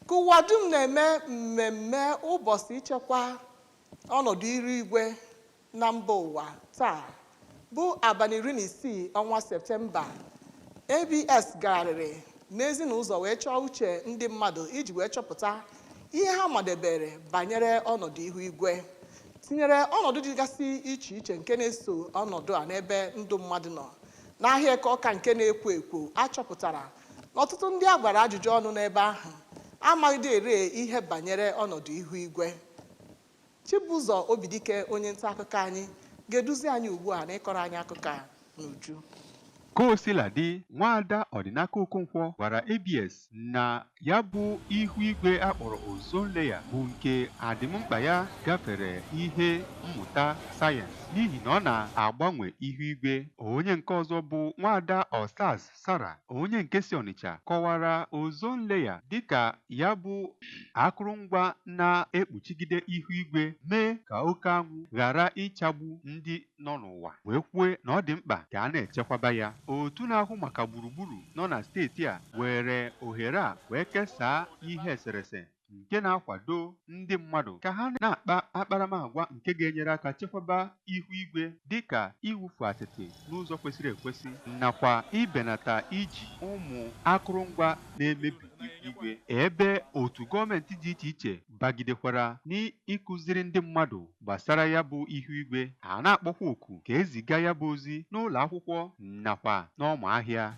Ka ụwa dum na-eme mmemme ụbọchị ichekwa ọnọdụ iru igwe na mba ụwa taa bụ abalị 16 ọnwa Septemba, ABS gagharịrị n'ezinụzọ wee chọọ uche ndị mmadụ iji wee chọpụta ihe ha madebere banyere ọnọdụ ihu igwe, tinyere ọnọdụ dịgasị iche iche nke na-eso ọnọdụ a n'ebe ndụ mmadụ nọ. N'ahịa Eke Ọka nke na-ekwo ekwo, a chọpụtara na ọtụtụ ndị a gbara ajụjụ ọnụ n'ebe ahụ amaghịdị ere ihe banyere ọnọdụ ihu igwe. Chibụzọ Obidike, onye nta akụkọ anyị, ga-eduzi anyị ugbu a n'ịkọrọ anyị akụkọ a n'uju. Ka o sila dị, Nwaada Ọdịnaka Okonkwo gwara ABS na ya bụ ihu igwe a kpọrọ ozone layer bụ nke adịmkpa ya gafere ihe mmụta sayensị n'ihi na ọ na-agbanwe ihu igwe. Onye nke ọzọ bụ Nwaada Ostaz Sarah, onye nke si Ọnịcha, kọwara ozone layer dịka ya bụ akụrụngwa na-ekpuchigide ihu igwe mee ka oke anwụ ghara ịchagbu ndị nọ n'ụwa, wee kwue na ọ dị mkpa ka a na-echekwaba ya. Otu na-ahụ maka gburugburu nọ na steeti a were ohere a wee kesaa ihe eserese nke na-akwado ndị mmadụ ka ha na-akpa akparamagwa nke ga-enyere aka chekwaba ihu igwe, dịka iwufu atịtị n'ụzọ kwesịrị ekwesị nakwa ibenata iji ụmụ akụrụngwa na-emebi ihu igwe, ebe otu gọọmenti dị iche iche bagidekwara n'ịkụziri ndị mmadụ gbasara ya bụ ihu igwe. A na-akpọkwa oku ka eziga ya bụ ozi n'ụlọ akwụkwọ nakwa n'ọma ahịa.